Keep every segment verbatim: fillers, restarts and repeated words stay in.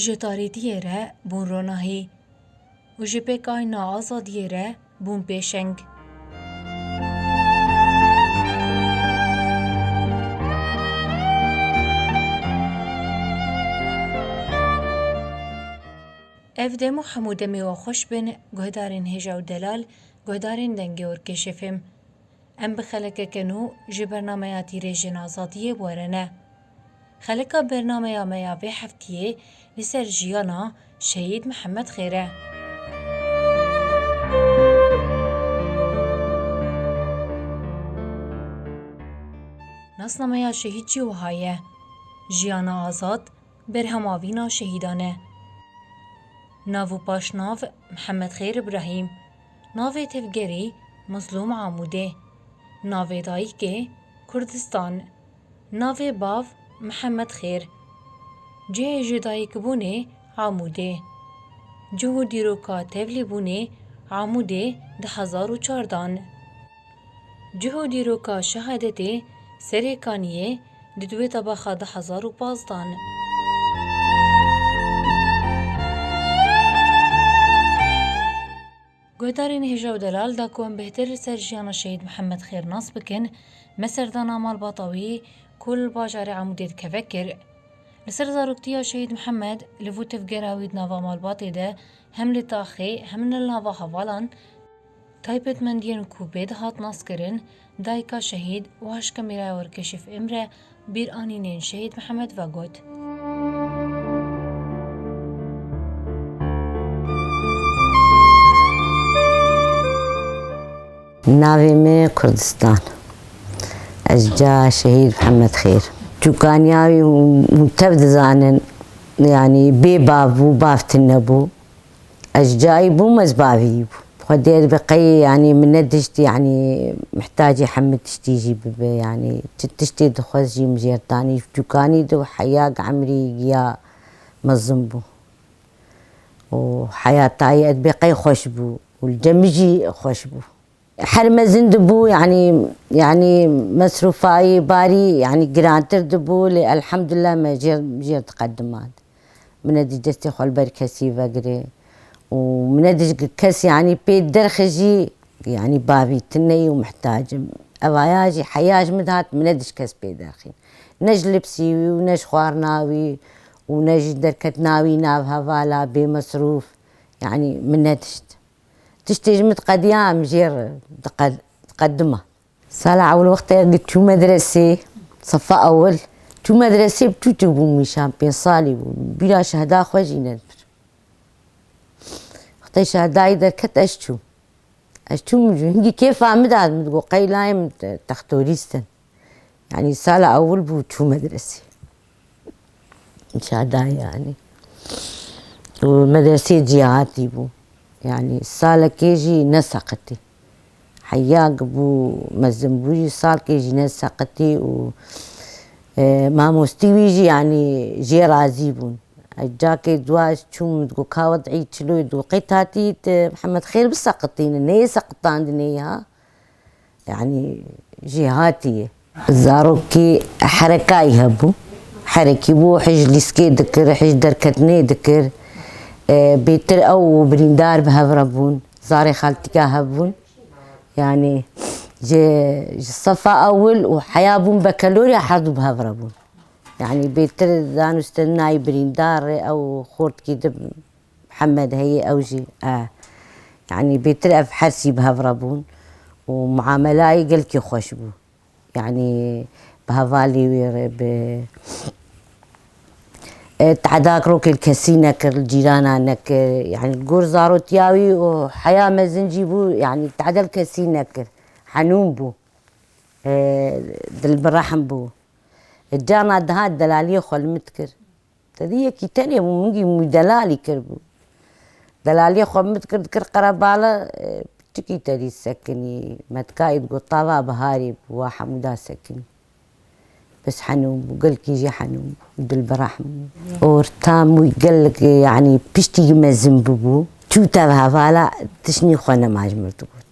Ji tarîtiyê re bûn ronahî û ji pêkayîna azadiyê re bûn pêşeng. Ev dem û hemû demê we xweş bin, guhdarên hêja û delal, guhdarên Dengê Orkêşê Fêm. Em bi xelekeke nû ji bernameya Tîrêjên Azadiyê bi we re ne. Xeleka bernameya me ya vê heftiyê li ser jiyana Şehîd Mihemed Xêr e. Nasnameya şehîd jî wiha ye: Jiyana azad, berhemavîna şehîdan e. Nav û paşnav: Mihemed Xêr Îbrahîm. Navê tevgerî: Mizlûm Amûdê. Navê dayikê: Kurdistan. Navê bav: Mihemed Xêr. Cihê ji dayikbûnê: Amûdê. Cih û dîroka tevlîbûnê: Amûdê, du hezar û çardan. Cih û dîroka şehadetê: Serê Kaniyê, di duê tebaxa du hezar û pazdan. Guhdarên hêja û delal, da ku em bêhtir li ser jiyana Şehîd Mihemed Xêr nas bikin, me serdana malbata wî ku li bajarê Amûdê dikeve kir. Li ser zaroktiya Şehîd Mihemed, liv û tevgera wî di nava malbatê de hem li taxê hem li nava hevalan, taybetmendiyên ku pê dihat naskirin, dayika şehîd û Aşkemîraya Orkêşî Fêm re bîranînên Şehîd Mihemed ve got. Navê min Kurdistan. Ez ca Şehîd Mihemed Xêr. Çûkaniya wî hûn, hûn tev dizanin, yanî bê bav bû, bav tune bû. Ez cayî bûm, ez bavî bûm. Xwedê ez bi qey, yanî min ne dişt, yanî mihtacî hemî tiştî jî bibe, yanî çi tiştê dixwest jî min jê r danî. Çûkanî de û heya emrî giya mezin bû. Û heyatayî ez bi qey xweş bû. Û li cem min jî xweş bû. Her mezin dibû, yanî, yanî mesrûfayî, barî, yanî girantir dibû, lê elhamdulillah me jê, jê diqedimand. Min nedî destê xwe li ber kesî vegirê. Û min nedî kes, yanî pê derxe jî, yanî bavî tune yî û mihtacim. Evaya jî heya ji min dihat, min nedî kes pê derxîn. Ne ji lipsî wî û ne ji xwarina wî û ne ji derketina wî nav hevala bê mesrûf. Yanî min nedişt. Tiştê ji min diqediya, em jê re diqed-, diqedima. Sala ewil wextê ku çû medresê, sefa ewil, çû medresê bi çûçik bûm, nîşan pênc salî bû. Bîra şehda xwe jî nedibir. Wextê şehdayî derket ez çûm. Ez çûm, hingî kêfa min dihat, min digot qey layê min te-, textorîst in. Yanî sala ewil bû çû medresê. Şada yanî. Û medresê cîhatî bû. Yanî salekê jî neseqitî. Heya bû mezin bû jî salkê jî neseqitî û, e, mamostî wî jî yanî jê razî bûn. Cakê dua ez çûm, digot ka wed'î çilo ye, digot qey tatî te Mihemed Xêr biseqitîne, neyê seqitandinê ya. Yanî jêhatî ye. Zarokî herekayî hebû. Herekî bû, hij lîskê dikir, hij derketinê dikir. E, bêtir ew û birîndar bi hev re bûn. Zarê xaltîka hev bûn. Yanî ji, ji sefa ewil û heya bûn bekelorya herdû bi hev re bûn. Yanî bêtir danûstin nayî birîndar re, ew xortkî di Mihemed heye, ew jî, e, yanî bêtir ev hersî bi hev re bûn û muamelayê gelkî xweş bû. Yanî bi hevalê wê re, bi, e, tehda rokê li kesî nekir, li cîrana nekir. Yanî li gor zarotiya wî û heya mezin jî bû, yanî tehda li kesî nekir. Henûn bû. E, dilbirehm bû. E, carna dihat delaliyê xwe li min dikir. Te dî yekî tenê bû, min gî min delalî kiribû. Delaliyê xwe min dikir, dikir qerebale, e, çikî te dî sekinî, me dikayî digot tava biharê bû, wa hemû da sekinî. Bes henûn bû, gelkî jî henûn bû, dilbirehm bû. Ortam wî gelek, yanî piştî mezin bûbû. Çû tev hevala tiştî xwe nema ji min digot.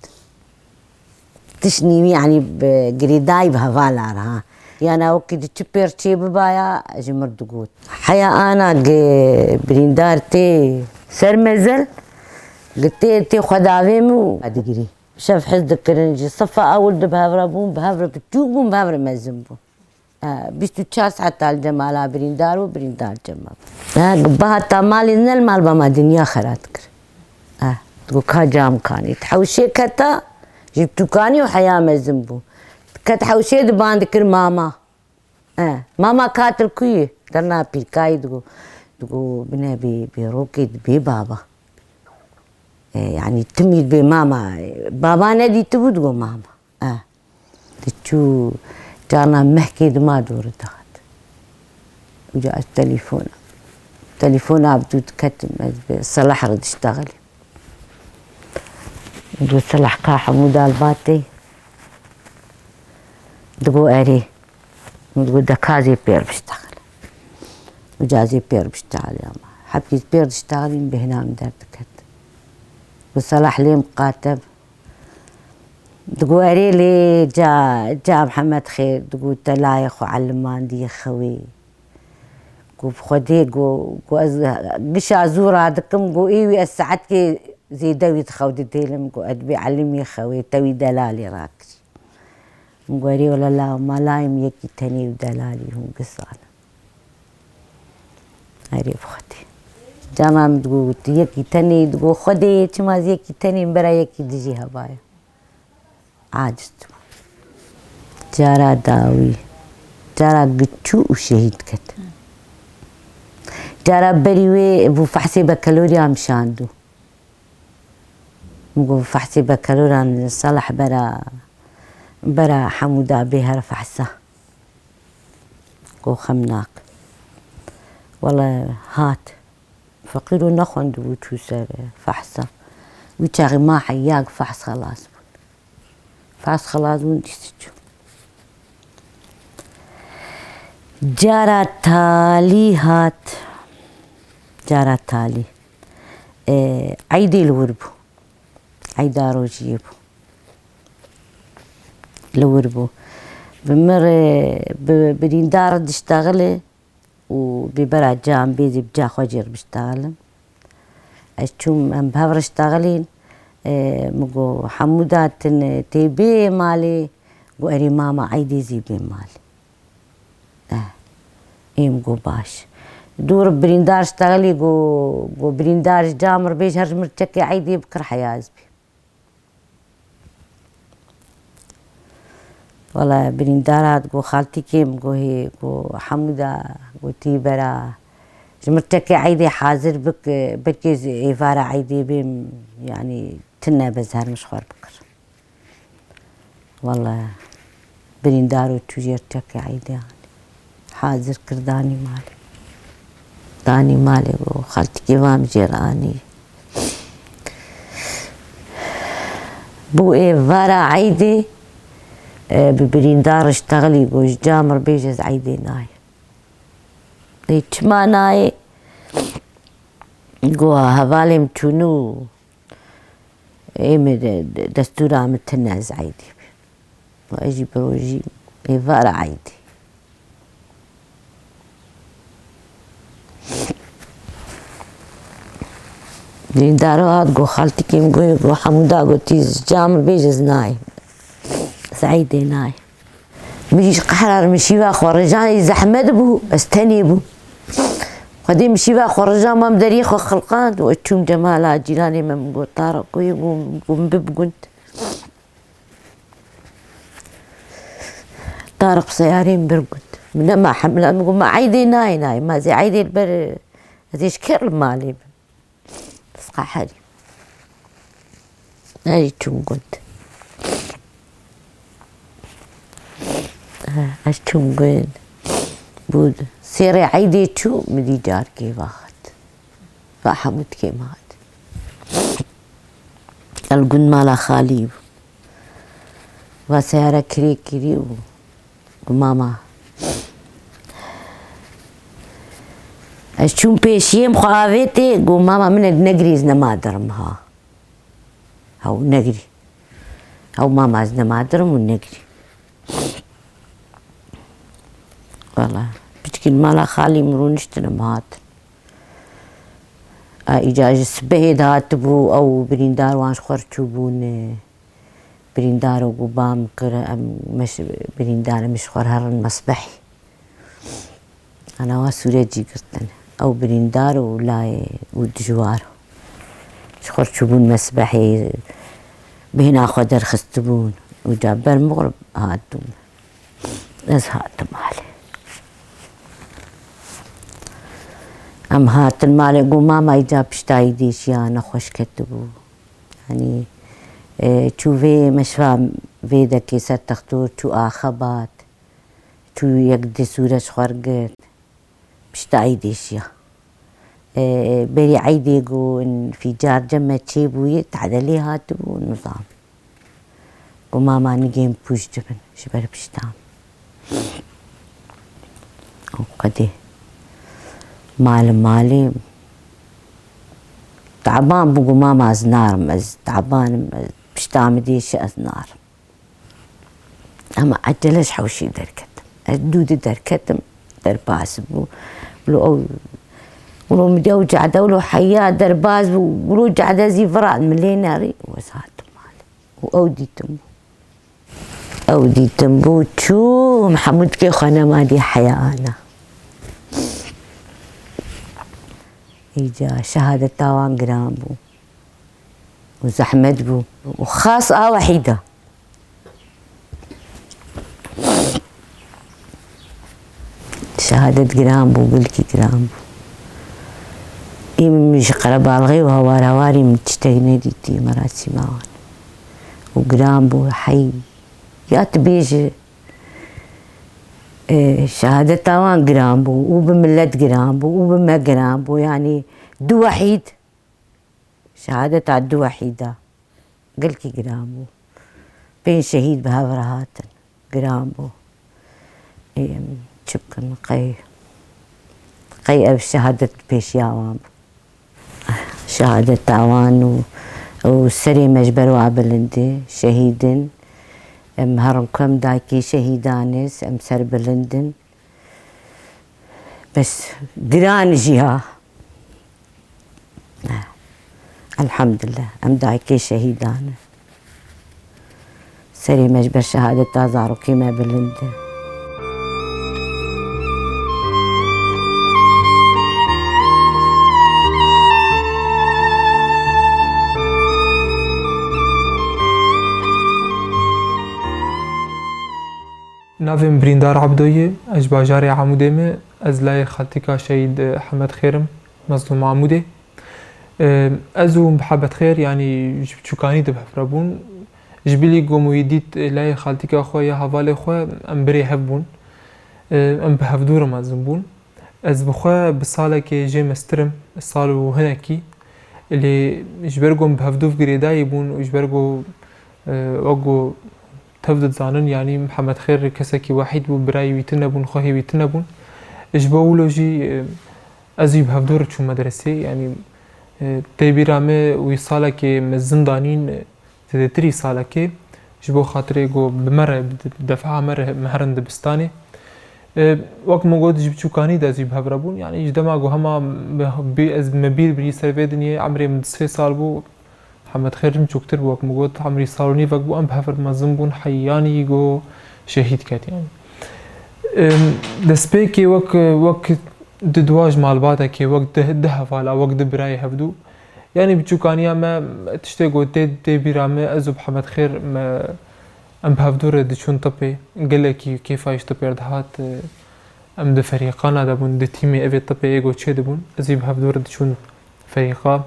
Tiştî wî, yanî bi girêdayî bi hevala re ha. Yana wekî di çi pêrçê bibaya, ji mir digot. Heya ana gi birîndar tê ser mezel, gi tê, tê xwedavê min û digirî. Şev hez dikirin, ji sifa ewil de bi hev re bûn, bi hev re biçûk bûn, bi hev re mezin bûn. E, bîst û çar saet li cem mala birîndar û birîndar cem me. E, bi hata malê ne li mal ba me dinya xera dikir. E, digo ka cam kanî. Di hewşê keta, ji tûkanî û heya mezin bû. Ket hewşê diban dikir mama. E, mama katil kuyî? Derna pîrkayî digo. Digo bine bê, bê rokê dibê baba. E, yanî timî dibê mama. Baba nedîtibû digo mama. E. Diçû carna mehkê dima dûr dihat. Uca ez telefona. Telefona bi dû diketim, ez bi Selah re diştexilî. Digo Selah ka hemû dal batê. Digo erê. Min digo de ka zê pêr biştexil. Uca zê pêr biştexilî ama. Hepkî pêr diştexilîn bêhna min derdiket. Digo Selah lê miqate bi. Digo erê lê ca, ca Mihemed xêr, digo te layê xwe elimandî xewê. Go bi Xwedê, go, go ez gişa zû radikim, go ê wî ez saetkê zêde wî dixew didêlim, go ez dibê elimî xewê, te wî delalê rakirî. Min go erê wele la, ma layê min yekî tenê û delalî hûn gisan in. Erê bi Xwedê. Cama min digot, yekî tenê, digo Xwedê, çima ez yekî tenê, min bera yekî dijî hebaya. Aciz dibû. Cara dawî, cara giçû û şehîd ket. Cara berî wê bû fehsê bekelorya min şandû. Min got, fehsê bekaloran Selah bera, bera hemû da bê her fehsa. Go xem nak. Wele hat. Feqîro nexwendibû çû ser fehsa. Wî çaxê ma heyag fehs xelas bûn. Fehs xelas bûn dîs çû. Cara talî hat. Cara talî. E, eydê li wir bû. Eyda rojiyê bû. Li wir bû. Bi mir, e, bi birîndar diştexile û bîbera cam bêzî bi ca xwe jê re biştexilin. Ez çûm, em bi hev re ştexilîn. E, min got, hemû datin, e, tê bê malê? Got, erê mama, eydê zî bê malê. Eh, êm got, baş. Dûr birîndar ştexilî got, got, birîndar ji cam re bêj, her ji mir çekê eydê bikir heya ez bî. Wele birîndar hat, got, xaltîkê min, got, hê, got, hemû da, got, tî bera. Ji mir çekê eydê hazir bik, belkê ji êvara eydê bêm, yanî tune be, zer min ji xwe re bikir. Wele birîndar û çû jêr çekê eydê anî. Hazir kir, danî malê. Danî malê, got, xaltîkê va min jê re anî. Bû êvara eydê, e, bi birîndar ştexilî, got, ji cam re bêj ez eydê nayêm. Ê, çima nayê? Got, hevalê min çûnû. Ê min de, de, destûra min tune ez eydê bêm. Ez jî bi rojî êvara eydê. Dîndaro hat, got, xaltîkê min, got, got, hemû da gotî, ji cam bêj ez nayêm. Ez eydê nayêm. Min jî ji qehra re min şîva xwe rijan, zehmet bû, ez tenê bûm. Xwedê min şîva xwe rijan, mam deriyê xwe xilqand û ez çûm cemala cîranê me, min got, Tariq ku ye? Got, got, min bi bi gund. Tariq bi seyarê min bir gund. Min nema hemla, min got, ma eydê nayê, nayê, ma zê eydê li ber, ez ê ji kê re li malê bim? Ez qeherîm. Erê çûm gund. Ez çûm gund. Bû sêrê eydê çû, min dî carkê ve hat. Va Hemûdkê me hat. El gund mala xalî bû. Va seyara kirê kirî û Got, mama. Ez çûm pêşiyê, min xwe avêtê, got, mama, min ê negirî, ez nema dirim ha. Hew negirî. Hew mama, ez nema dirim û negirî. Mala xalî min rûniştin em hatin. A, îca ji sibehê de hatibû, ew birîndar wan ji xwe re çûbûn, e, birîndar û got, "Ba min kir, em meş-, birîndar em ji xwe re herin mesbehî." Ana wa sûrecî girtin. Ew birîndar û layê û dijwar. Ji xwe re çûbûn mesbehê, bêhna xwe derxistibûn. Û ca ber mixrib hatibûn. Ez hatim malê. Em hatin malê, got, "Mama îca piştayî dêşiya nexweş ketibû." Yanî, e, çû vê meşva vê dekê ser textor, çû axebat, çû yek dê sûre ji xwe re girt. Piştayî dêşiya. E, berî eydê got, in fîcar cem me çêbûyî, tedelê hatibû, nizam. Got, "Mama nigên pûç dibin, ji ber pişta min." Û qedê malê malê taban bû, got, "Mama ez narim, ez taban im, ez pişta min dêşe ez narim." Ama ecele ji hewşî derketim. Ez dû di derketim, derbas bû. Wilo ew, wilo min dî ew cade, wilo heya derbas bû, wilo cade zî vira min lê nerî û ez hatim malê. Û ew dîtim bû. Ew dîtim bû, çû, Mihemûdkê xwe nema dî heya ana. Îca şehadeta wan giran bû. Û zehmet bû. Û xas a wehîda. Şehadet giran bû, gilkî giran bû. Î min ji qerebalxê û hawar hawarî min tiştek nedîtî merasîma wan. Û giran bû, hey, ya tu bêje, e, şehadeta wan giran bû, û bi milet giran bû, û bi me giran bû. Yanî du wehîd. Şehadeta du wehîda gilkî giran bû. Pênc şehîd bi hev re hatin. Giran bû. Ê, em çi bikin? Qey, qey ev şehadet bi pêşiya wan bû. Şehadeta wan û, û serê me ji ber wa bilind e, şehîd in. Em herin ku em dayikê şehîdan e, em serbilind in. Bes giran jî ha. Elhamdulillah, em dayikê şehîdan in. Serê me ji ber şehadeta zarokê me bilind e. Navê min Birîndar Ebdo ye, ez ji bajarê Amûdê me, ez layê xaltîka Şehîd Hemed Xêr im, Mezlûm Amûdê. Ez û Mihemed Xêr, yanî ji biçûkanî de bi hev re bûn. Ji bilî ku min wî dît layê xaltîka xwe ya hevalê xwe, em birê hev bûn. Em bi hevdû re mezin bûn. Ez bi xwe bi salekê jê mestir im, sal û hinekî. Lê ji ber ku em bi hevdû girêdayî bûn û ji ber ku, e, wek ku tev dizanin, yanî Mihemed Xêr kesekî wehîd bû, birayê wî tune bûn, xwehê wî tune bûn. Ji bo wilo jî, e, ez jî bi hevdû re çûm medresê, yanî, e, tê bîra me wî salekê me zin danîn, e, zêdetirî salekê, ji bo xatirê ku bi me re, bi defa me re, me herin dibistanê. E, wek min got, ji biçûkanî de ez jî bi hev re bûn. Yanî ji dema ku hema me, bî, ez me bîr birî ser vê dinyê, emrê min du sê sal bû. Hemed Xêr jî min çûktir bû, wek min got, emrî sal û nîvek bû, em bi hev re mezin bûn, heyanî ku şehîd ket, yanî. Em, destpêkê wek, wek di dua ji malbatekê, wek di, di hevala, wek di birayê hevdû. Yanî biçûkaniya me, tiştê ku tê, tê bîra me, ez û Mihemed Xêr me, em bi hevdû re diçûn tipê, gelekî kêfa ji tipê re dihat, em di ferîqana de bûn, di tîmê evê tipê ê ku çê dibûn, ez jî bi hevdû re diçûn ferîqa.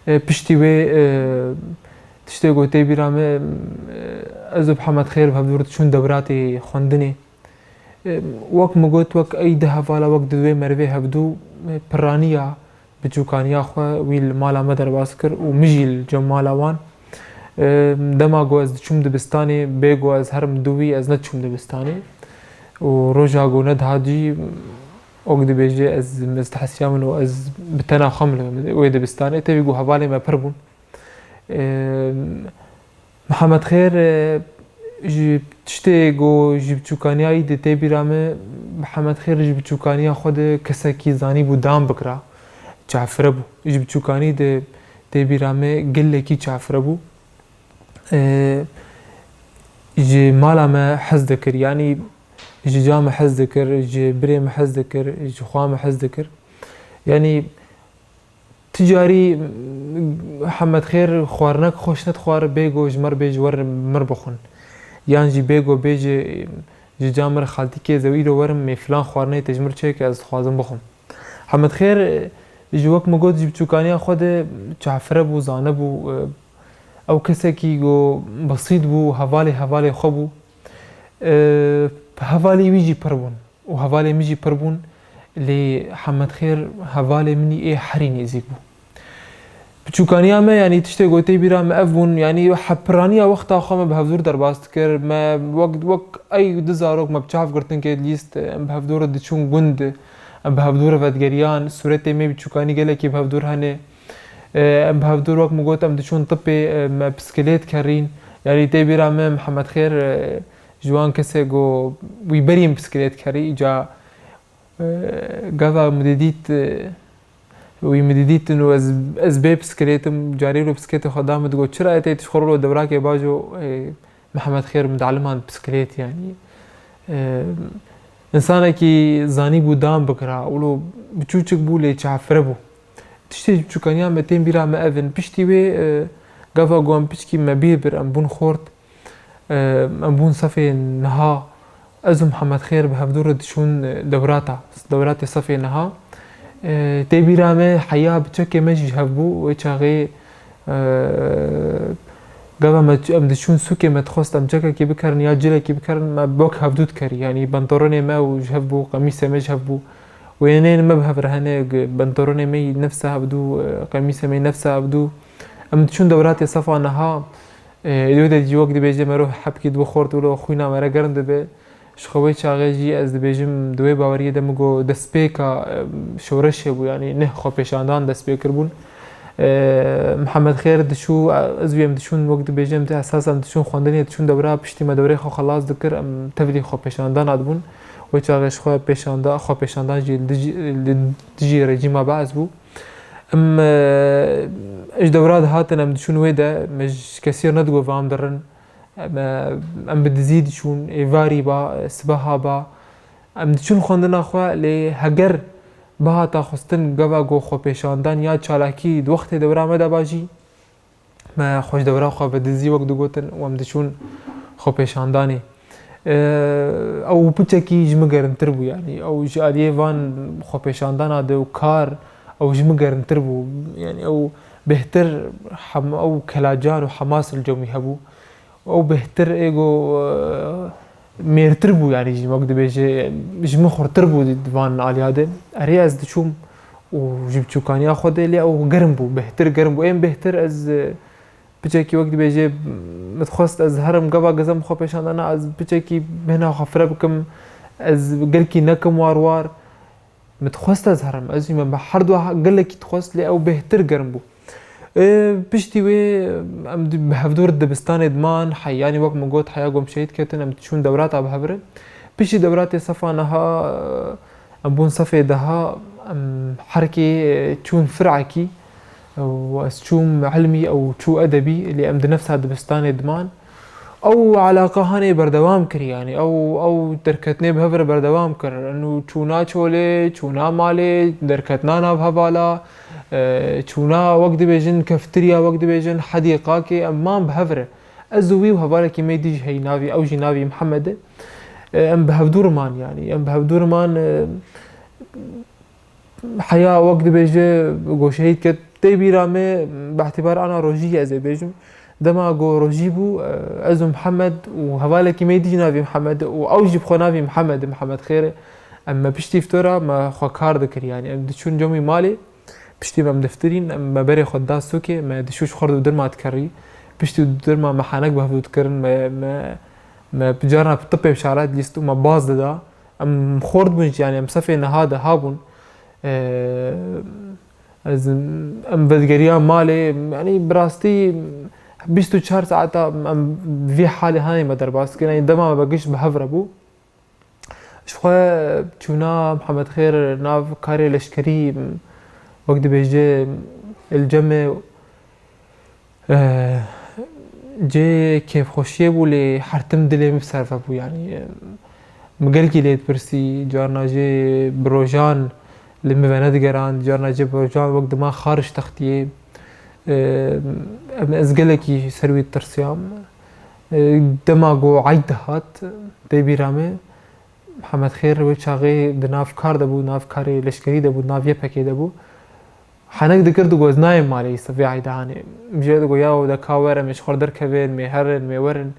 E, piştî wê, e, tiştê ku tê bîra me, e, ez û Mihemed Xêr bi hevdû re diçûn dewratê xwendinê. E, wek min got, wek ey di hevala, wek di wê merivê hevdû, e, piraniya biçûkaniya xwe wî li mala me derbas kir û min jî li cem mala wan. E, dema ku ez diçûm dibistanê, bê ku ez herim dû wî, ez nediçûm dibistanê. Û roja ku nedihat jî, wek dibêje, ez, ez dihesiya min û ez bi tena xwe min wê dibistanê, tevî ku hevalê me pir bûn. E, Mihemed Xêr, e, Ji tiştê ku ji biçûkaniya wî de tê bîra me, Mihemed Xêr ji biçûkaniya xwe de kesekî zanîbû dan bikira, çafire bû. Ji biçûkanî de tê bîra me gelekî çafire bû. Ee, ji mala me hez dikir, yanî ji ca me hez dikir, ji birê me hez dikir, ji xwe me hez dikir. Yanî Ti carî Mihemed Xêr xwarinek xweş nedixwar, bê ku ji me re bêje werin mir bixwin. Yan jî bê ku bêje ji ca me re xaltîkê zewî re werin, mê filan xwarinê te ji me re çêke ez dixwazim bixwim. Mihemed Xêr ji wek min got ji biçûkaniya xwe de çafire bû, zane bû. Ew kesekî ku besît bû, hevalê hevalê xwe bû. Hevalê wî jî pir bûn. û hevalê min jî pir bûn, lê Hemed Xêr hevalê min î ê herî nêzîk bû. Biçûkaniya me, yanî tiştê ku tê bîra me ev bûn, yanî hepiraniya wexta xwe me bi hevdûr derbas dikir, me wek, wek ey du zarok me bi çav girtinkê dilîst, em bi hevdûr re diçûn gund, em bi hevdûr re vedigeriyan, sûretê me biçûkanî gelekî bi hevdûr hene. Em bi hevdûr wek min got, em diçûn tipê, me piskilêt kerîn. Yanî tê bîra me Mihemed Xêr, Ji wan kesê ku wî berî min piskilêt kerî, îca, e, gava min didît, e, wî min didîtin û ez, ez bê piskilêtim, carî wilo piskilêtê xwe da min, digot, "Çira tê tu ji xwe re wilo dewrakê bajo, e, Mihemed Xêr min dieliman piskilêt, yanî." E, însanekî zanîbû dan bikira, wilo biçûçik bû lê çafire bû. Tiştê ji biçûkaniya me tên bîra me ev in. Piştî wê, e, gava ku em piçkî me bîr bir, em bûn xort, Em bûn sefê niha, ez û Mihemed Xêr bi hevdû re diçûn dewrata, dewratê sefê niha. Tê bîra me heya bi çekê me jî ji hev bû, wê çaxê, gava me, em diçûn sûkê me dixwest em çekekî bikerin ya cilekî bikerin, me wek hevdû dikerî. Yanî bentoronê me û ji hev bû, qemîsê me ji hev bû. Wêneyên me bi hev re hene, bentoronê me yî nefsa hevdû, qemîsê me yî nefsa hevdû. Em diçûn dewratê sefa niha, Ê, wê de jî wek dibêje merov hepkî dibe xort, wilo xwîna me re germ dibe. Ji xwe wê çaxê jî ez dibêjim, di wê baweriyê de min got destpêka, em, şoreşê bû, yanî neh xwepêşandan dest pê kiribûn. Ê, Mihemed Xêr diçû, ez wî em diçûn, wek dibêje em di esas em diçûn xwendinê, diçûn dewra, piştî me dewrê xwe xelas dikir, em tevlî xwepêşandana dibûn. Wê çaxê ji xwe pêşanda, xwepêşandan jî li dijî, li dijî rejîma Bees bû. Em, e, ji dewra dihatin, em diçûn wê de, me ji kesî re nedigot va em dirin. Em, e, em bi dizî diçûn, êvarî ba, e, sibeha ba. Em diçûn xwendina xwe, lê heger bihata xwestin gava ku xwepêşandan ya çalakî di wextê dewra me de ba jî, me xwe ji dewra xwe bi dizî wek digotin û em diçûn xwepêşandanê. Ew piçekî ji min germtir bû, yanî ew ji aliyê van xwepêşandana de û kar, ew ji min germtir bû. Yanî ew bêhtir hem ew kelacan û hemas li cem wî hebû. Ew bêhtir êgo, e, mêrtir bû, yanî ji wek dibêje, ji min xurtir bû di, di van aliya de. Erê ez diçûm û ji biçûkaniya xwe de lê ew germ bû, bêhtir germ bû. Ên bêhtir ez, e, piçekî wek dibêje, min dixwest ez herim gava gizem xwe pêşandana, ez piçekî bêhna xwe fire bikim, ez gelkî nekim war war. Min dixwest ez herim, ez jî me bi her du ha-, gelekî dixwest, lê ew bêhtir germ bû. Ê, piştî wê em di, bi hevdû re dibistanê diman, heyanî wek min got, heya ku em şehîd ketin, em diçûn dewrata bi hev re. Piştî dewratê sefa niha, em bûn sefê deha, em herkê çûn firekî, û ez çûm ilmî, ew çû edebî, lê em di nefsa dibistanê diman. Ew eleqa hanê berdewam kir, yanî ew, ew derketinê bi hev re berdewam kir. Û çûna çolê, çûna malê, derketina nav hevala, e, çûna wek dibêjin keftiriya, wek dibêjin hedîqakê, em man bi hev re. Ez û wî û hevalekî me dî jî heyî navî, ew jî navî Mihemed e. E, em bi hevdû re man, yanî em bi hevdû re man, e, Heya wek dibêje, go şehîd ket, tê bîra me, bi îtîbar ana rojî ez ê bêjim. Dema go rojî bû, ez û Mihemed û hevalekî me dî jî navî Mihemed û ew jî bi xwe navî Mihemed, Mihemed Xêr e. Em me piştî fitora me xwe kar dikir, yanî em diçûn cemî malê, piştî me em diftirîn, em me berê xwe dida sûkê, me diçû ji xwe re dirma dikerî. Piştî dirma me henek bi hev dikirin, me, me, me carna tipê şara dilîst û me baz dida. Em xort bûn jî, yanî em sefê niha de habûn. Ee, ez, em vedigeriya malê, yanî bi rastî Bîst û çar saeta em vî halê hanê me derbas kirin. Yanî dema me gişt bi hev re bû. Ji xwe çûna Mihemed Xêr nav karê leşkerî, wek dibêje, li cem me, eh, cê kêfxweşiyê bû, lê her tim dilê min bi ser ve bû. Yanî, eh, min gelkî lê dipirsî, carna jê bi rojan li min venedigerand, carna jê bi rojan wek dima xariş textiyê. Eh, em, ez gelekî ser wî ditirsiyam. Eh, dema ku eyd dihat, tê bîra me, Mihemed Xêr wê çaxê di nav kar de bû, nav karê leşkerî de bû, nav Y P G de bû. Henek dikir, digot, "Ez nayêm malê îsa vê eyda hanê." Min jê digot, "Yaw, de ka were, em ê ji xwe derkevin, em ê herin, em ê werin."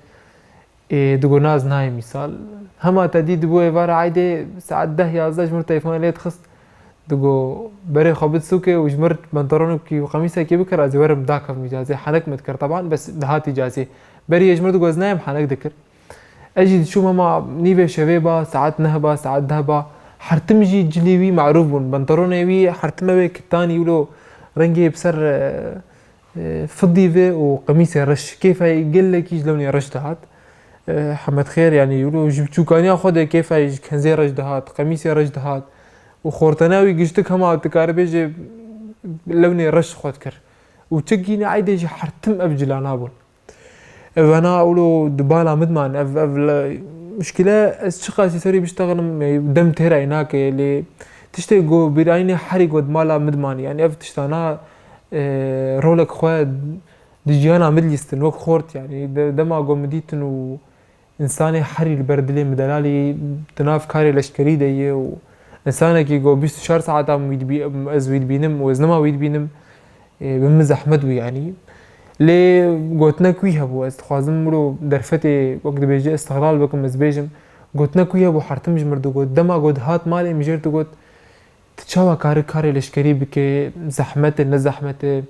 Ê, digot, "Na, ez nayêm îsal." Hema te dî dibû êvara eydê, saet deh yazdeh ji min telefonê lê dixist. Digot, "Berê xwe bid sûkê û ji min pantalonekî û qemîsekî bikir, ez ê werim dakevim îcazê." Henek min dikir, teban, bes dihat îcazê. Berî yê ji min digot, "Ez nayêm", henek dikir. Ez jî diçûm, hema nîvê şevê ba, saet neh ba, saet deh ba. Her tim jî cilî wî merûf bûn. Pantalonê wî her tim wê kitanî wilo rengê bi ser, e, e, fidî ve û qemîsê reş. Kêfa wî gelekî ji lewnê reş dihat. E, Hemed Xêr, yanî wilo ji biçûkaniya xwe de kêfa wî ji kenzê reş dihat, qemîsê reş dihat. Û xortena wî giştik hema dikare bêje lewnê reş xwe dikir. Û çi gîne eydê jî her tim ev cilana bûn. Ev vana ûlo di bala min diman. Ev, ev le, muşkile ez çiqasî serî biştexinim, e, dem têra nake, lê tiştê ku bîrayînê herî ku di mala min dimanî. Yanî ev tiştana, e, rolek xwe di jiyana min dilîstin, wek xort, yanî de-, dema ku min dîtin û însanê herî li ber dilê min delalî di nav karê leşkerî de ye û însanekî ku bîst û çar saetan wî dibî-, ez wî dibînim û ez nema wî dibînim, e, bi min zehmet bû yanî. Lê gotinek wî hebû, ez dixwazim wilo derfetê wek dibêje îstixlal bikim, ez bêjim, gotinek wî hebû, her tim ji mir digot, dema ku dihat malê min jê digot, "Tu çawa kari karê leşkerî bike, zehmet e, ne zehmet e?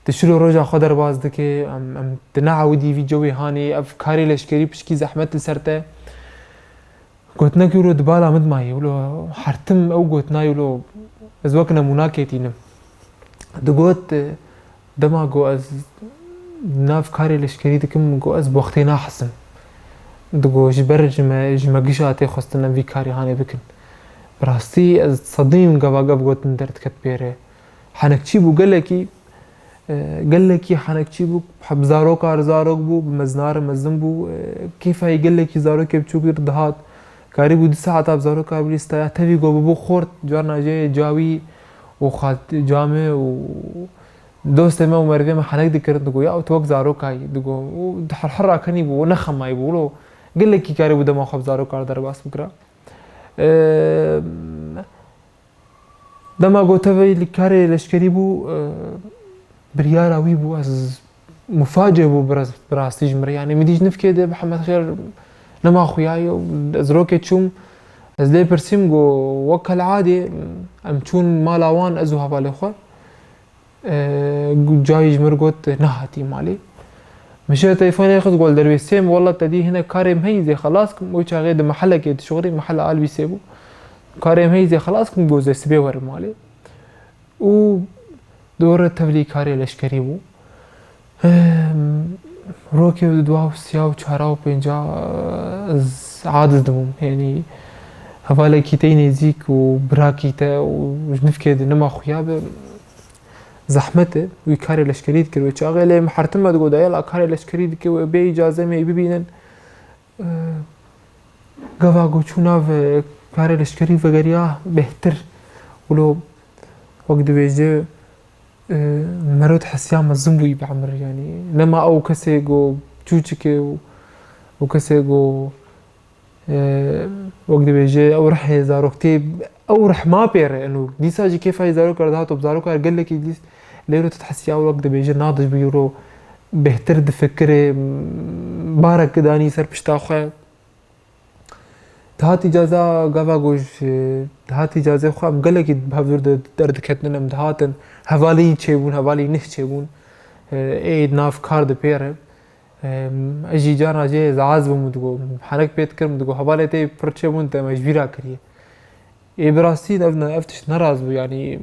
Tu çilo roja xwe derbas dike, em, em, tu neewidî vî cewê hanê, ev karê leşkerî pişkî zehmet li ser te." Gotinek wilo di bala min dimayî, wilo her tim ew gotinayî wilo ez wek nemûnakê tînim. Digot, dema ku ez nav karê leşkerî dikim, ku ez bi wextê nahesim. Digot, ji ber ji me, ji me gişa tê xwestin em vî karê hanê bikin. Bi rastî ez sedîm gava ev gotin derdiket pê re. Henekçî bû gelekî, e, gelekî henekçî bû, bi zaroka re zarok bû, bi mezina re mezin bû, e, kêfa wî gelekî zarokê biçûk re dihat. Karîbû du saeta bi zaroka re bilîstaya, tevî ku bûbû xort, carna jê cawî û xat-, camê û dostê me û merivê me henek dikirin, digot, "Ya, tu wek zarokayî", digot, û herhera kenî bû, û nexemayî bû, wilo gelekî karîbû dema xwe bi zaroka re derbas bikira. Eee, Dema ku tevî li karê leşkerî bû, e, biryara wî bû, ez muface bû bi ras-, bi rastî ji min re. Yanî min dî ji nifkê de bi Hemed Xêr nema xuyaye û ez rokê çûm, ez lê pirsîm, got, wek kal'adê em çûn mala wan, ez û hevalê xwe. E, gu-, cayî ji min re got, "Nehatî malê." Min şê telefonê xist, got, "Li dervêsê me, wela te dî hinek karê me heyî zê xelas kim." Wê çaxê di mehelekê dişoxirî, mehela Albîsê bû. "Karê me heyî zê xelas kim, got, zê sibê werim malê." Û dore tevlî karê leşkerî bû. Ehm, rokê û dua û siya û çara û pênca ez aciz dibûm. Yanî hevalekî te yî nêzîk û birakî te û ji nifkê de nema xuya be. Zehmet e, wî karê leşkerî dikir wê çaxê, lê min her tim me digot, "Yela karê leşkerî dike, wê bê îcaze me yî bibînin." Gava ku çû nav, e, karê leşkerî vegeriya bêhtir. Wilo wek dibêje, e, merot hesiya mezin bûyî bi emir, yanî nema ew kesê ku çûçik e û, û kesê ku, e, wek dibêje ew rihê zaroktê, ew rih ma pê re eno. Dîsa jî kêfa wî zarokar dihat û bi zarokar gelekî dîs lê wilo tu dihesiya wek dibêje nadij bûyî wilo bêhtir difikire, barek danî ser pişta xwe. Dihat îcaza gava ku ji, dihat îcazê xwe em gelekî bi hevdûr de derdiketin, em dihatin, hevalî çêbûn, hevalî nih çêbûn, ê di nav kar de pê re. Ez jî carna jê ez aciz bûm û digo, henek pê dikirim, digo, hevalê te pir çêbûn, te me ji bîra kiriye. Ê bi rastî ev ne, ev tişt nerast bû, yanî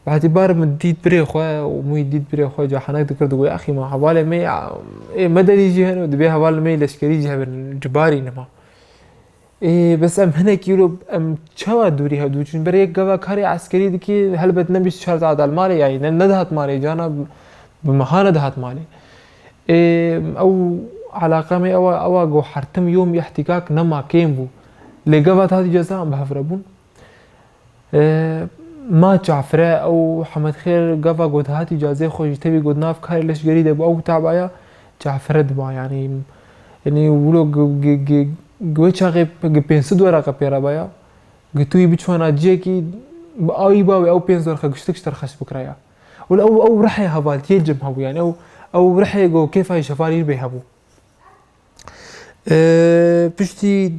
Bi îtîbar min dît birê xwe û min dît birê xwe cahenek dikir, digot, "Axî ma hevalê me ya, ê, medeni jî hene û dibê hevalê me leşkerî jî hebin, cibarî nima." Ê, bes em hinekî wilo em çawa dûrî hev dûçin? Ber yek gava karê eskerî dikê, helbet ne bîst û çar saet al malê, yani ne, nedihat malê, cana bi meha nedihat malê. Ê, ew alaqa me ewa, ewa go hertim yom îhtîkak nema kêm bû. Lê gava hatî ceza em bi hev re bûn. Ê, ma Cafre ew Hemed Xêr gava got hatî cazê xwe ji tevî got nav karê leşgerî de bû ew tabaya Cafre diba, yani, yani wilo g-, g-, g-, g-, wê çaxê g-, pênc sed weraqa pê re baya. Gi tu yî biçwana ciyekî bi awî bawê ew pênc weraqa giştik ji te re xeş bikiraya. Wilo ew, ew rihê hevaltiyê li cem hebû, yani ew, ew rihê go kêfa ji hevalî bê hebû. Ê, piştî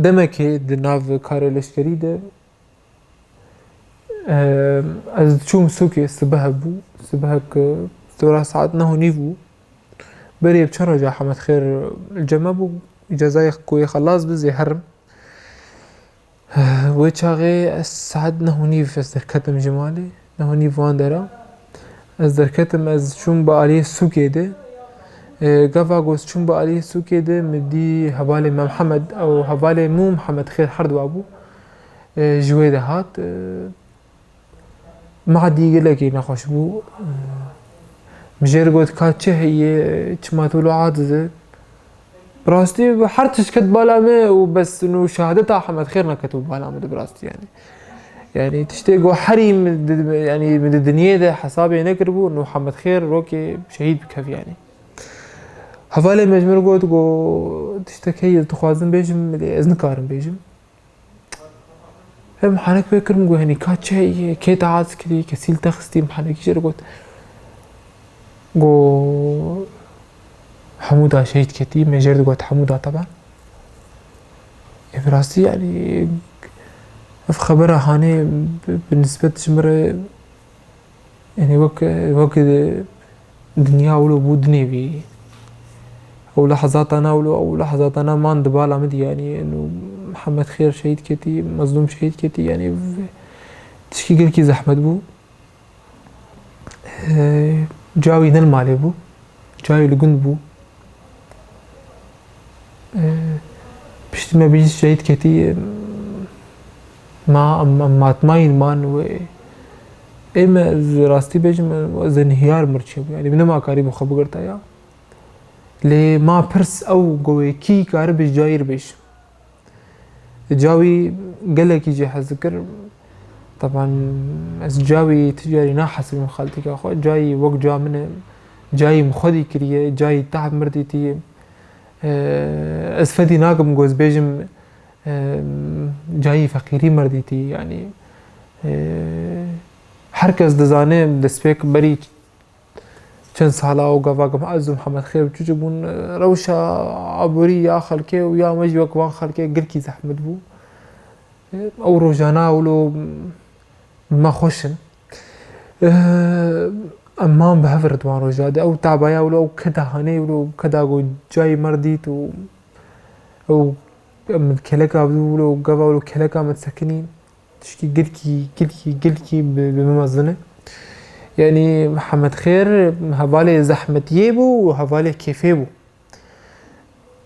demekê di nav karê leşkerî de, ê, ez çûm sûkê, sibeh bû, sibehek, e, sora saet neh û nîv bû. Berê bi çend roja Hemed Xêr li cem me bû, îcazayê ku yê xelas bi zê herim. Wê çaxê ez saet neh û nîv ez derketim ji malê, neh û nîv wan dera. Ez derketim, ez çûm bi aliyê sûkê de. E, gava ku ez çûm bi aliyê sûkê de, min dî hevalê me Mihemed, ew hevalê min û Mihemed Xêr her du bû. E, ji wê de hat, e, Madî gelekî nexweş bû. Min jê re got, "Ka çi heye, çima tu wilo aciz î?" Bi rastî her tişt ket bala me û bes nû şehadeta Hemed Xêr neketibû bala me de bi rastî, yani. Yani tiştê ku herî min di, yani min di dinyê de hesabê nekiribû, nû Hemed Xêr rokê şehîd bikevî, yani. Hevalê me ji min re got, got, "Tiştek heye ez dixwazim bêjim, lê ez nikarim bêjim." Em henek pê kirin, got, "Henî ka çi heye, kê te aciz kirî, kesî li te xistî?" Min henekî jê re got. Got, "Hemû da şehîd ketî." Me jê re digot, "Hemû da teban." Ê, bi rastî, yani, ev xebera hanê bi, bi nisbet ji min re Yani wek, wek dinya wilo bû dinê wî. Ew lehzatana wilo, ew lehzatana man di bala min de, yani, eno Mihemed Xêr şehîd ketî, Mezlûm şehîd ketî, yani, tişkî gelkî zehmet bû. Ee, cawî ne li malê bû. Cayê li gund bû. Ee, piştî me bîst şehîd ketî, em, ma, em, em matmayîn man wê. Ê me, ez rastî bêjim, ez ê nihiyar mir çêbû. Yani, nema karî bi xwe bigirta ya. Lê ma pirs ew go wê kî karibe ji cayî re bêjim. Cawî gelekî jê hez dikir. Teban ez cawî ti carî nahesibim xaltîka xwe. Cayî wek ca min e. Cayî min xwedî kiriye. Cayî tehb mir dîtiye. Ee, ez fedî nakim ku ez bêjim, ee, cayî feqîrî mir dîtî. Yanî, ee, her kes dizane destpêk berî çend sala û gava ku ez û Mihemed Xêr biçûçik bûn, rewşa aborî ya xelkê û ya me jî wek van xelkê gelkî zehmet bû. Ew rojana wilo me xweş in. Em man bi hev re di wan roja de. Ew tabaya wilo ew keda hanê wilo keda ku cayê me re dît û ew min keleka bidû wilo gava wilo keleka min sekinî. Tişkî gilkî, gilkî, gilkî bi, bi min mezin e. Yanî Mihemed Xêr hevalê zehmetiyê bû û hevalê kêfê bû.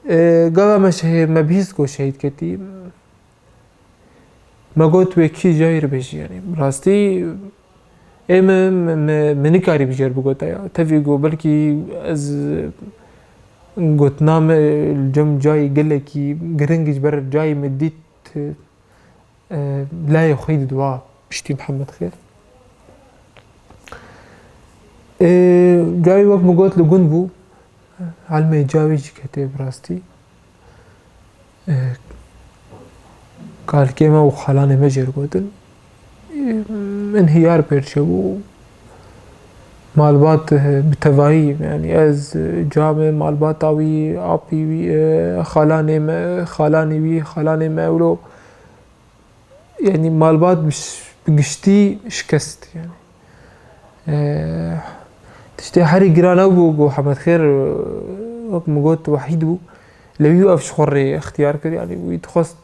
E, gava me şehê-, me bihîst ku şehîd ketî. Me got wê kî cayî re bêjî, yanî. Bi rastî ê me, me, me, me nikarî bi jêr bigota ya. Tevî got belkî ez gotina me li cem cayî gelekî giring ji ber cayî me dît. E, layê xwe yî didiwa piştî Mihemed Xêr. E, cawî wek min got li gund bû. Elmê cawî jî ketê bi rastî. E, kalkê me û xalanê me jê re gotin. E, min hiyar pêr çêbû. Malbat, e, bi tevayî, yani ez, e, camê malbata wî, apî wî, e, xalanê me, xalanê wî, xalanê me ewlo. Yani malbat bi ş-, bi giştî şikest, yani. Ee, tiştê herî giran ew bû ku Hemed Xêr, e, wek min got, wehîd bû. Lê wî ev ji xwe rê ixtiyar kir, yani wî dixwest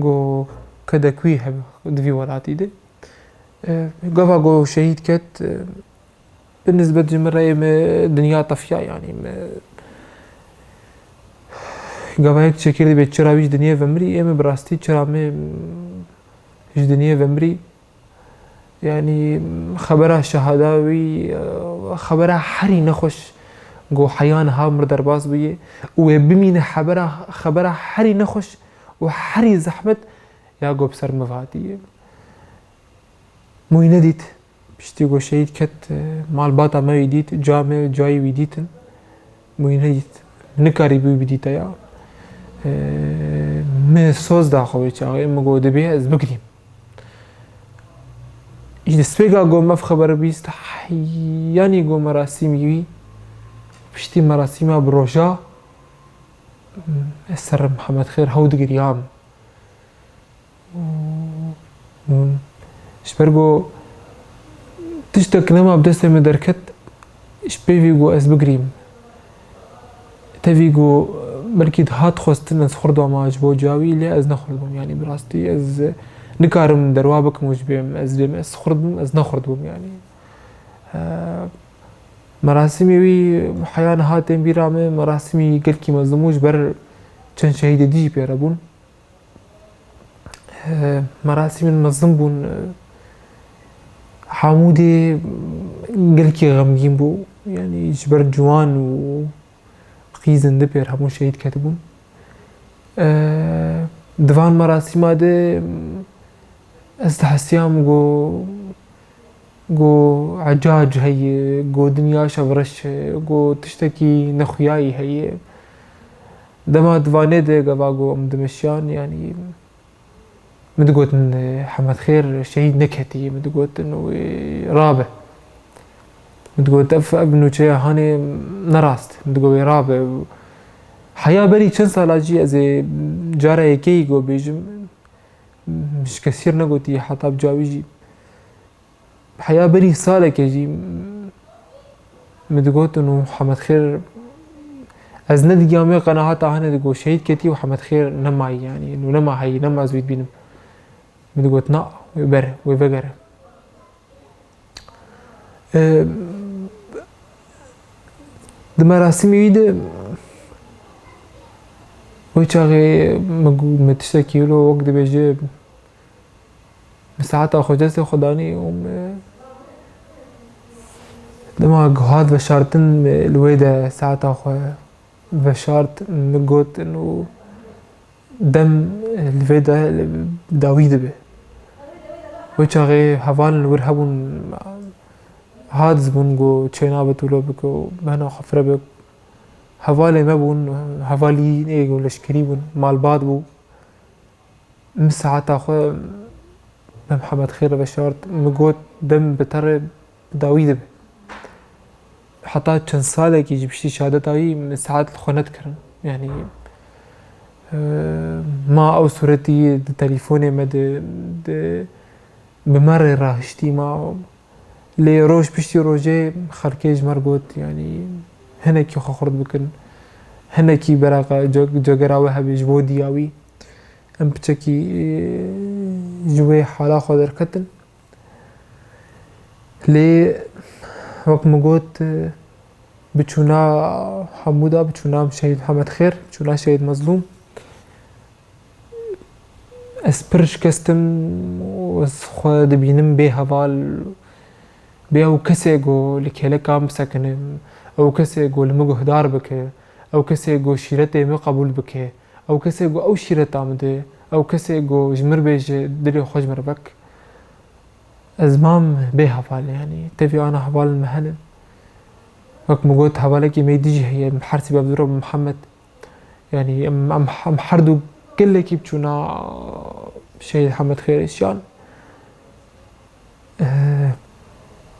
ku kedek wî hebe di vî welatî de. E, gava ku şehîd ket, e, bi nisbet ji min re yê min dinya tefiya, yanî min gava yek çêkir dibê çira wî ji dinyê ve mirî, ê min bi rastî çira min ji dinyê ve mirî. Yanî xebera şehada wî, e, xebera herî nexweş ku heya niha mir derbas bûye û wê bimîne hebera, xebera herî nexweş û herî zehmet ya ku bi ser min ve hatiye. Min wî nedît. Piştî ku şehîd ket, e, malbata me wî dît, ca me, cayê wî dîtin. Min wî nedît. Nikarîbû wî bidîte ya. E, min soz da xwe wê çaxê, min got, dibê ez bigirîm. Ji destpêka ku me ev xeber bîst, heyanî ku merasîmî wî, piştî merasîma bi roja, ez ser Mihemed Xêr hew digiriyam. Ji ber ku tiştek nema bi destê min derket, ji pêvî ku ez bigirîm. Tevî ku belkî dihat xwestin ez xurt bama ji bo cawî, lê ez ne xurt bûm. Yanî bi rastî ez nikarim derwa bikim û ji bêm ez lêm ez xurt bûm, ez ne xurt bûm yanî. Eee, merasîmê wî heya niha tên bîra min, merasîmî gelkî mezin bû, ji ber çend şehîdê dî jî pê re bûn. Eee, merasîmên mezin bûn, eee, hemû dê gelkî xemgîn bû. Yanî ji ber ciwan û qîzin di pêr hemû şehîd ketibûn. Eee, di van merasîma de ez dihesiyam ku, ku ecac heye, ku dinya şevreş e, ku tiştekî nexuyayî heye. Dema di vanê de gava ku em dimeşiyan, yanî min digotin, Hemed Xêr şehîd neketî, min digotin wê rabe. Min digot, ev, ev nûçeya hanê ne rast. Min digot, wê rabe. Heya berî çend sala jî ez ê cara yekeyî ku bêjim, ji kesî re negotî, heta bi cawî jî. Heya berî salekê jî min digotin û Hemed Xêr, ez nedigiyam wê qenahata hene digot şehîd ketî û Hemed Xêr nemayî, yanî nû nema heyî, nema ez wî dibînim. Min digot, na, wê bere, wê vegere. Eee, di merasîmê wî de wê çaxê min gu-, min tiştekî wilo wek dibêje, min saeta xwe destê xwe danî û min dema hat veşartin, min li wê de saeta xwe veşart, min got û dem li vê de li dawî dibe. Wê çaxê hevalên wir hebûn, hat dibûn ku çênabe tûlo bike û bihna xwe fire bike. Hevalê me bûn, hevalî ê ku leşkerî bûn, malbat bû. Min saeta xwe bi Mihemed Xêr veşart, min got, dem bi te re bi dawî dibe. Heta çend salekî jî piştî şehadeta wî min saet li xwe nedikirin. Yanî, e, ma ew sûretî di telîfonê me de, de bi me re rahiştî ma. Lê roj piştî rojê xelkê ji me re got, yanî hinekî xwe xurt bikin, hinekî beraqa ce-, cegera we hebe ji bo diya wî. Em piçekî, e, ji wê hala xwe derketin. Lê wek min got, e, bi çûna hemû da, bi çûna Şehîd Hemed Xêr, bi çûna Şehîd Mezlûm, ez pir şikestim û ez xwe dibînim bê heval, bê ew kesê ku li kêlekan bisekine, ew kesê ku li min guhdar bike, ew kesê ku şîretê min qebûl bike, ew kesê ku ew şîreta min de, ew kesê ku ji min re bêje dilê xwe ji min re vek. Ez mam bê heval, yanî tevî ana hevalên me hene. Wek min got, hevalekî me dî jî heye, her sî bevdiro bi Mihemed. Yanî em, em, em her du gelekî bi çûna Şehîd Hemed Xêr şiyan. Eh,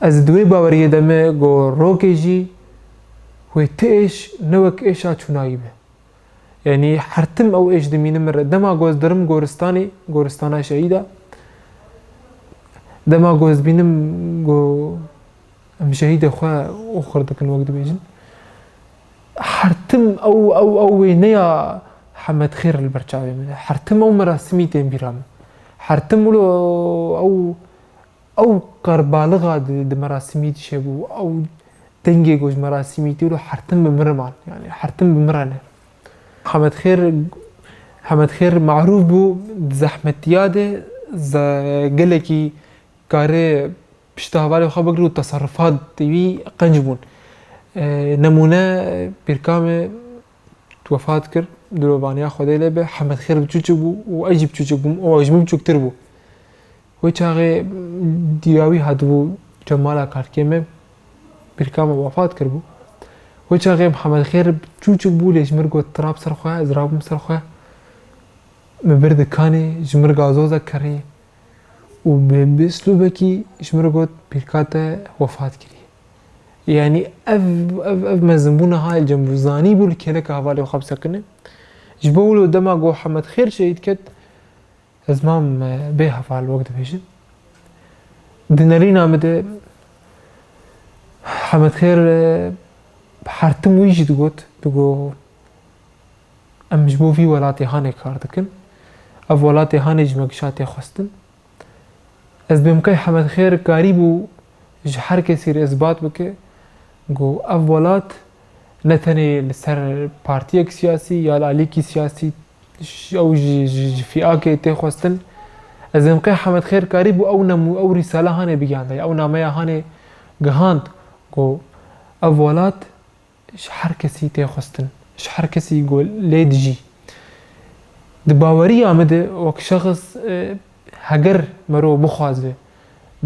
ez di wê baweriyê de me ku rokê jî wê ti êş ne wek êşa çûnayî be. Yanî her tim ew êş dimînim min re. Dema ku ez dirim goristanê, goristana şehîda, dema ku ez bînim ku em şehîdê xwe oxir dikin wek dibêjin. Her tim ew, ew, ew wêneya Hemed Xêr li ber çavê min e. Her tim ew merasimî tên bîra min. Her tim wilo ew Ew qerbalixa di, di merasimî dişe bû, ew dengê ku ji merasimî tê wilo hertin bi min re man, yani hertin bi min re ne. Hemed Xêr, Hemed Xêr marûf bû, di zehmetiya de ze-, gelekî kare pişta hevalê xwe bigire û teserrufat wî qenc bûn. E, nemûne, pîrka me wefat kir, dilovaniya Xwedê lê be, Hemed Xêr biçûçik bû û ez jî biçûçik bûm, û ew ji min biçûktir bû. Wê çaxê diya wî hatibû cemala karkê me, pîrka me wefat kiribû. Wê çaxê Mihemed Xêr çûçik bû, lê ji min got, "Tu rab ser xwe, ez rabûm ser xwe." Min bir dikanê, ji min gazozek kerê û bi, bi uslûbekî ji min got, "Pîrka te wefat kirî." Yanî ev, ev, ev mezinbûna ha li cem bû, zanî bû li kêleka hevalê xwe bisekine. Ji bo wilo dema got Hemed Xêr şehîd ket, ez mam, e, bê heval wek dibêjin. Di nerîna min de Hemed Xêr, e, hertim wî jî digot, digot, "Em ji bo vî welatê hanê kar dikin. Ev welatê hanê ji me gişa tê xwestin." Ez dibêm qey Hemed Xêr karîbû ji her kesî re isbat bike ku ev welat ne tenê li ser partiyek siyasî ya li alîkî siyasî, ş-, ew ji, ji, ji fîakê tê xwestin. Ez êm qey Hemed Xêr karîbû ew nemû-, ew rîsale hanê bigihande, ew nameya hanê gihand ku ev welat ji her kesî tê xwestin, ji her kesî ku lê dijî. Di baweriya min de wek şexs, e, heger mero bixwaze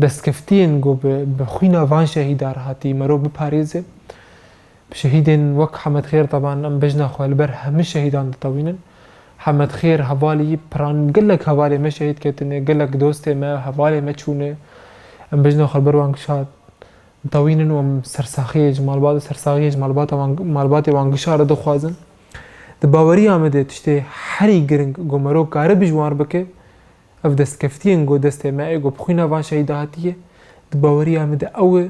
destkeftiyên ku bi, bi xwîna van şehîda re hatî mero biparêze, bi şehîdên wek Hemed Xêr, teban em bejna xwe li ber hemî şehîdan ditewînin. Hemed Xêr hevalî piran, gelek hevalê me şehîd ketine, gelek dostê me, hevalê me çûne. Em bejna xwe li ber wan gişa tewînin û em sersaxiyê ji malbat, sersaxiyê ji malbata wan, malbatê wan gişa re dixwazin. Di baweriya min de tiştê herî giring ku mero karibe ji wan re bike, ev destkeftiyên ku destê me ê ku bi xwîna van şehîda hatiye, di baweriya min de ew e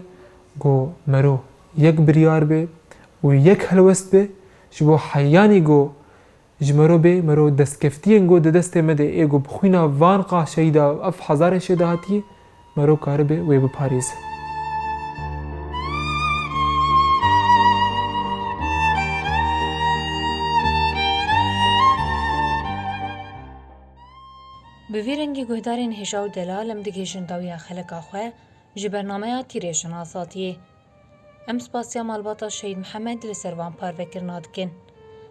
ku mero yek biryar be û yek helwest be, ji bo heyanî ku ji mero bê, mero destkeftiyên ku di destê me de ê ku bi xwîna van qa şehîda ev hezarên şehîda hatiyê, mero karibe wê biparêze. Bi vî rengî guhdarên hêja û delal em digihêjin dawiya xeleka xwe ji bernameya Tîrêjin Azadiyê. Em spasiya malbata Şehîd Mihemed li ser van parvekirina dikin.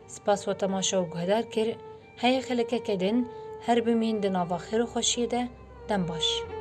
Spas we temaşe û guhdar kir, heye xelekeke din her bimîn di nava xêr û xweşiyê de, dem baş.